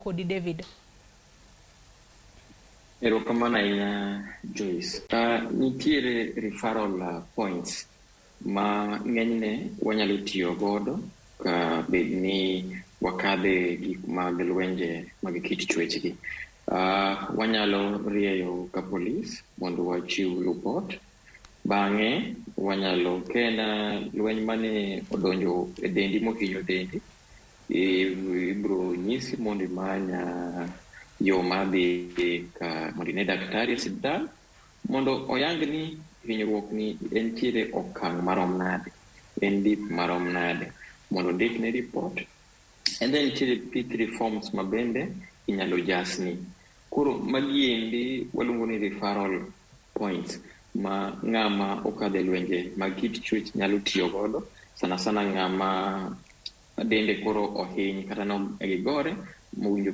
Kodi David. Erokamano ahinya, Joyce. Nitiere referral points ma ng'enyne wanyalo tiyo godo ka bed ni wakadhe gik mag lwenje mag kit chwech gi. Wanyalo rieyo ka polis mondo wachiw report. Bang'e wanyalo ka en lweny mane odonjo e dendi mohinyo dendi, ibro nyisi mondo imany yo mar dhi ka mondo ine daktari e osiptal mondo oyang ni hinyruok ni entiere okang' marom nade, en deep marom nade, mondo ondikne report. And then nitiere P3 forms ma bende inyalo jasni. Koro magi endi waluongo ni referral points ma ng'ama okadho e lwenje mag kit chwech nyalo tiyo godo, sana sana ng'ama dende koro ohiny kata ne gigore mowinjo.